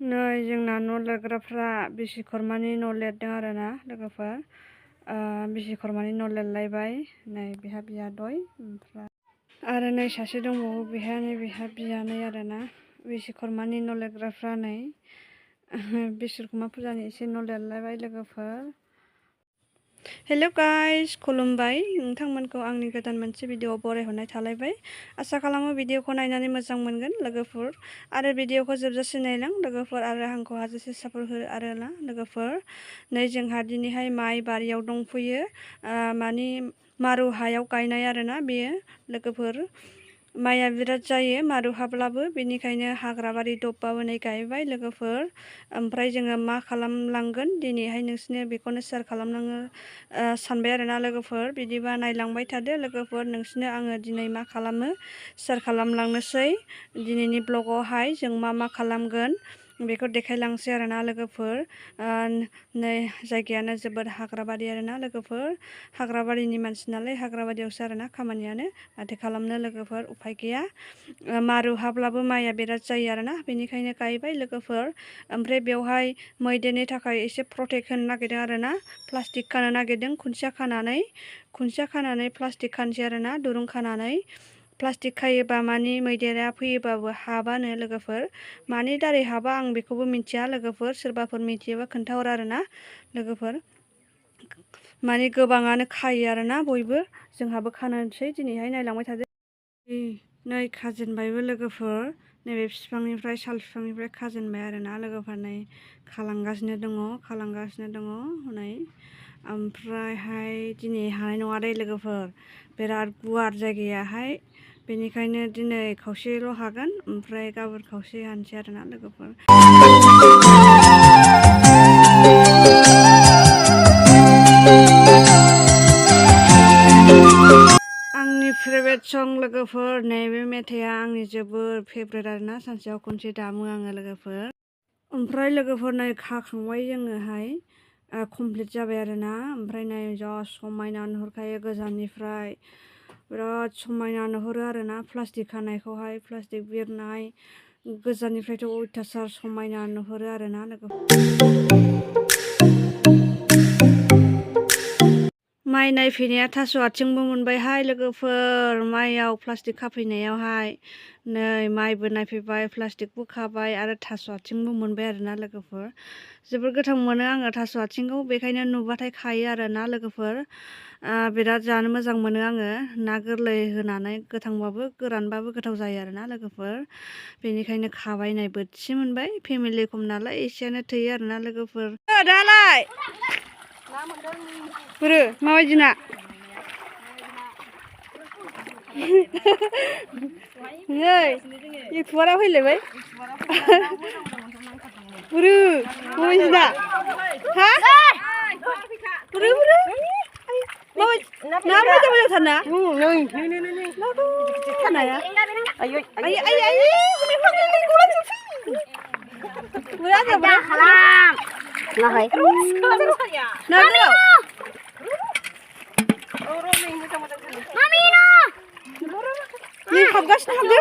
नै जोंना न' लिरग्राफ्रा बिश्वकर्मानि न' लिरदों आरोना लोगोफोर बिश्वकर्मानि न' लिरलायबाय नै बेहा बियादै ओमफ्राय आरो नै सासे दंबावो बेहा बियानै आरोना बिश्वकर्मानि न' लिरग्राफ्रा नै बिश्वकर्मा फुजानि एसे न' लिरलायबाय लोगोफोर। हेल' गाइस खुलुमबाय नोंथांमोनखौ आंनि गोदान मोनसे भिडिअआव बरायहरनाय थालायबाय। आसा खालामो भिडिअखौ नायनानै मोजां मोनगोन लोगोफोर आरो भिडिअखौ जोबजासे नायलां लोगोफोर आरो आंखौ हाजासे सापर्ट हो आरोना लोगोफोर। नै जोंहा दिनैहाय माइ बारियाव दंफैयो मानि मारु हायाव गायनाय आरोना बेयो लोगोफोर। माइआ बिराद जायो मारु हाब्लाबो बेनिखायनो हाग्रा बारि दबबाबोनै गायबाय लोगोफोर। ओमफ्राय जोङो मा खालामलांगोन दिनैहाय नोंसोरनो बेखौनो शेयार खालामलांनो सानबाय आरोना लोगोफोर। बिदिबा नायलांबाय थादो लोगोफोर नोंसोरनो आङो दिनै मा खालामो शेयार खालामलांनोसै। दिनैनि ब्लगावहाय जों मा खालामगोन बेखौ देखायलांसै आरोना लोगोफोर। नै जायगायानो जोबोद हाग्राबारि आरोना लोगोफोर। हाग्राबारिनि मानसि नालाय हाग्राबारियावसो आरोना खामानियानो माथो खालामनो लोगोफोर उफाय गैया। मारु हाब्लाबो माइआ बिराद जायो आरोना बेनिखायनो गायबाय लोगोफोर। ओमफ्राय बेवहाय मैदेरनि थाखाय एसे प्रटेक्ट होनो नागिरदों आरोना प्लास्टिक खानो नागिरदों खुन्थिया खानानै प्लास्टिक खानोसै आरोना दुरुं खानानै। प्लास्टिक खायोबा मानि मैदेरा फैयोबाबो हाबानो लोगोफोर। मानि दारै हाबा आं बेखौबो मिथिया लोगोफोर सोरबाफोर मिथियोबा खोन्थाहर आरोना लोगोफोर। मानि गोबाङानो खायो आरोना बयबो जोंहाबो खानोसै दिनैहाय नायलांबाय थादो। नै खाजेनबायबो लोगोफोर नैबे बिफांनिफ्राय साल बिफांनिफ्राय खाजेनबाय आरोना लोगोफोर। नै खालांगासिनो दङ नै ओमफ्रायहाय दिनै हानाय नङा दे लोगोफोर बिराद गुवार जायगायाहाय बेनिखायनो दिनै खावसेल' हागोन ओमफ्राय गाबोन खावसे हानोसै आरोना लोगोफोर। आंनि फेभरेट सं लोगोफोर नैबे मेथाइआ आंनि जोबोर फेभरेट आरोना सानसेयाव खनसे दामो आङो लोगोफोर। ओमफ्राय लोगोफोर नै खाखांबाय जोङोहाय कमप्लिट जाबाय आरोना। ओमफ्राय नै जा समायना नुहुरखायो गोजाननिफ्राय बिराद समायना नुहुरो आरोना प्लास्टिक खानायखौहाय प्लास्टिक बिरनाय गोजाननिफ्रायथ' अयथासार समायना नुहुरो आरोना लोगोफोर। माइ नायफैनाया थास' आथिंबो मोनबायहाय लोगोफोर माइयाव प्लास्टिक खाफैनायावहाय। नै माइबो नायफैबाय प्लास्टिकबो खाबाय आरो थास' आथिंबो मोनबाय आरोना लोगोफोर। जोबोर गोथाव मोनो आङो थास' आथिंखौ बेखायनो नुबाथाय खायो आरोना लोगोफोर। बिराद जानो मोजां मोनो आङो ना गोरलै होनानै गोथांबाबो गोरानबाबो गोथाव जायो आरोना लोगोफोर। बेनिखायनो खाबाय नै बोथिसे मोनबाय फेमिलि खम नालाय एसेयानो थोयो आरोना लोगोफोर। दालाय बोरो माबायदि ना नै इउटुबारा फैलायबाय बुरु माबायदि ना हा बुरु ना मोजांथार ना नाया हाबगासिनो हाबदो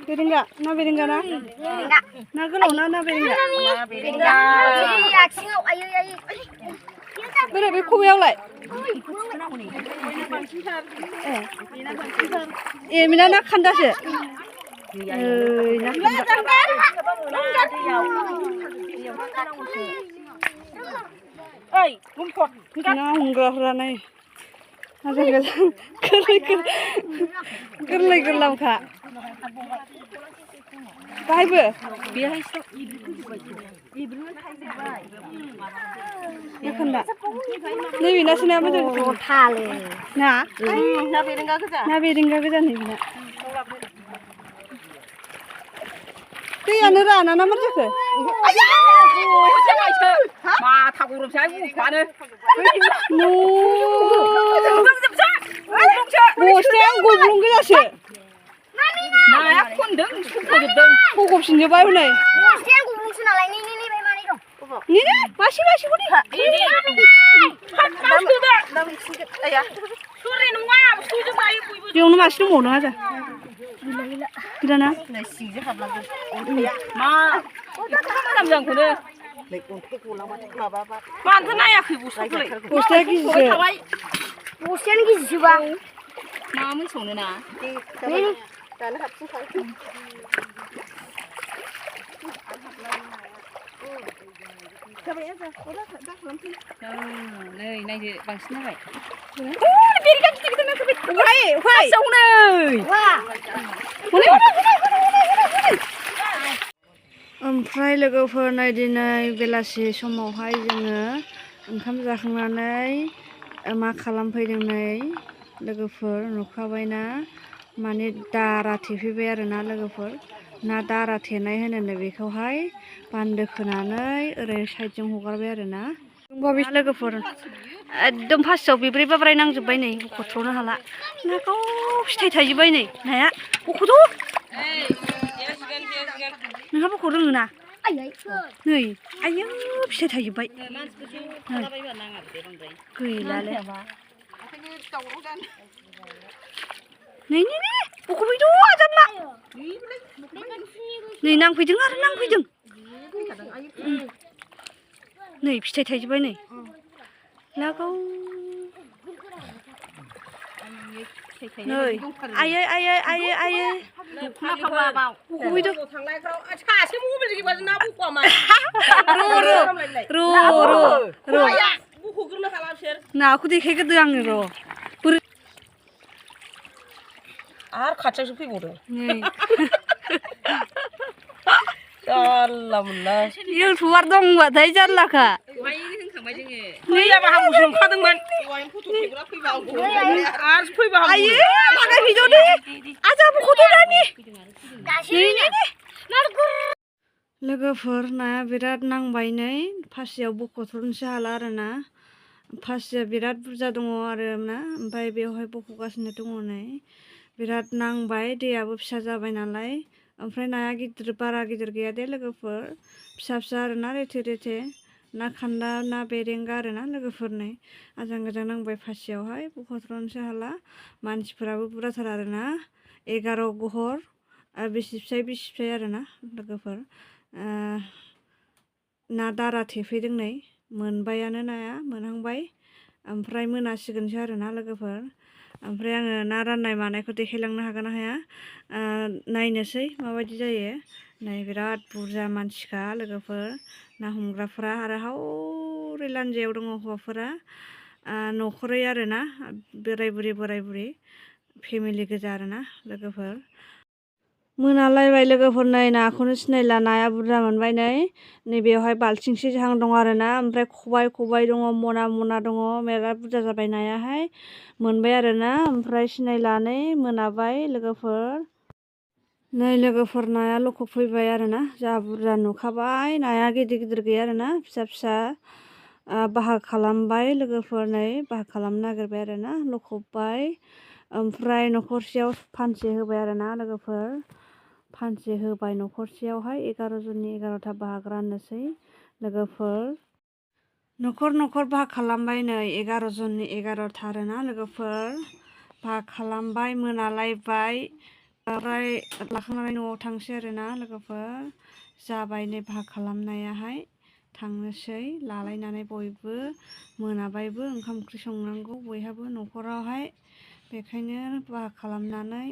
बेरेंगा ना बेरेंगा ना गोलाव ना बेरेंगा बोरै बे खबायावलाय ए बेना ना खान्दासो ना हमग्राफ्रा नै गोरलै गोरलामखा बाहायबो नैबे ना सोनाया मोजां ना बेरेंगा गोजा नैबे दैयानो राना ना मा जाखो माथा गरमसो बस्थाया गब्लं गोजासो नाया खनदों फगबफिनजोब्बाय हनै मासे बेयावनो मासे दंबावो नङा जा गैलाना सिंजों हाबलांगोन मा खालामो आंखौनो अन्थाइ गलांबाथाय माबाबा मानोथो नायाखै बस्थाखौलाय बस्थाया गिजिसो बस्थायानो गिजिसोबा मा मोनसावनो ना दानो हाबसिन थांसै नै नायदो बांसिन जाबाय बेरेगा गिदिर गिदिर नांखाबाय ओमफ्राय लोगोफोर नै दिनै बेलासि समावहाय जोङो ओंखाम जाखांनानै मा खालामफैदों नै लोगोफोर नुखाबायना माने दारा थेफैबाय आरोना लोगोफोर ना दारा थेनाय होनो बेखौहाय बान्दो खोनानै ओरै साइडजों हगारबाय आरोना लोगोफोर एकदम फार्स्टआव बेब्रै बाब्राय नांजोब्बाय नै बख'थ्र'नो हाला नाखौ फिथाइ थायजोब्बाय नै नाया बख'थ' नोंहा बखौ रोङो ना नै आयौ फिथाइ थायजोब्बाय गैलालै नै नै नै बख'फैद' आजामला नै नांफैदों आरो नांफैदों नै फिथाइ थायजोब्बाय नै लागाव नै आयै आयै आयै आयै बख'फैद' सासे मबाइल गैबासो ना बख'आमा बख'ग्रोनो हाला बिसोर नाखौ देखायग्रोदो आङो र' आरो खाथियावसो फैबावदों जारला मोनला इउटुबार दंबाथाय जारलाखा फैयाबा हामगौसो नंखादोंमोन आरो फैबा आयै लागायफैद' दे आजा बख'थ' दानि लोगोफोर नाया बिराद नांबाय नै फासियाव बख'थ्र'नोसो हाला आरोना फासिया बिराद बुरजा दङ आरो ना ओमफ्राय बेवहाय बख'गासिनो दङ नै बिराद नांबाय दैयाबो फिसा जाबाय नालाय ओमफ्राय नाया गिदिर बारा गिदिर गैया दे लोगोफोर फिसा फिसा आरोना रेथे रेथे ना खान्दा ना बेरेंगा आरोना लोगोफोर नै आजां गाजां नांबाय फासियावहाय बख'थ्र'नोसो हाला मानसिफोराबो बुरजाथार आरोना 11 गहर बेसे फिसाय आरोना लोगोफोर ना दारा थेफैदों नै मोनबायानो नाया मोनहांबाय ओमफ्राय मोनासिगोनसो आरोना लोगोफोर ओमफ्राय आङो ना राननाय मानायखौ देखायलांनो हागोन ना हाया नायनोसै माबायदि जायो नै बिराद बुरजा मानसिखा लोगोफोर ना हमग्राफोरा आरो हावरै लान्जायाव दङ हौवाफोरा न'खरै आरोना बोराय बुरि फेमिलि गोजा आरोना लोगोफोर मोनालायबाय लोगोफोर नै नाखौनो सिनायला नाया बुरजा मोनबाय नै बेवहाय बाल्थिंसे जाहां दं आरोना ओमफ्राय खबाइ दङ मना दङ मेरला बुरजा जाबाय नायाहाय मोनबाय आरोना ओमफ्राय सिनायलानै मोनाबाय लोगोफोर नै लोगोफोर नाया लखबफैबाय आरोना जा बुरजा नुखाबाय नाया गिदिर गैया आरोना फिसा बाहाग खालामबाय लोगोफोर नै बाहाग खालामनो नागिरबाय आरोना लखबबाय ओमफ्राय न'खरसेयाव फानसे होबाय आरोना लोगोफोर फानसे होबाय न'खरसेयावहाय 11 जननि 11था बाहाग राननोसै लोगोफोर न'खर बाहाग खालामबाय नै 11 जननि 11था आरोना लोगोफोर बाहाग खालामबाय मोनालायबाय ओमफ्राय लाखांनानै न'आव थांसै आरोना लोगोफोर जाबाय नै बाहाग खालामनायाहाय थांनोसै लालायनानै बयबो मोनाबायबो ओंखाम ओंख्रि संनांगौ बयहाबो न'खरावहाय बेखायनो बाहाग खालामनानै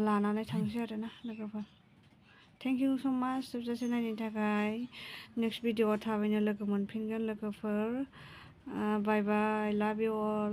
लानानै थांसै आरोना लोगोफोर थेंक इउ स' माच जोबजासे नायनायनि थाखाय नेक्स्ट भिडिअ'आव थाबैनो लोगो मोनफिनगोन लोगोफोर बाय बाय लाभ इउ अल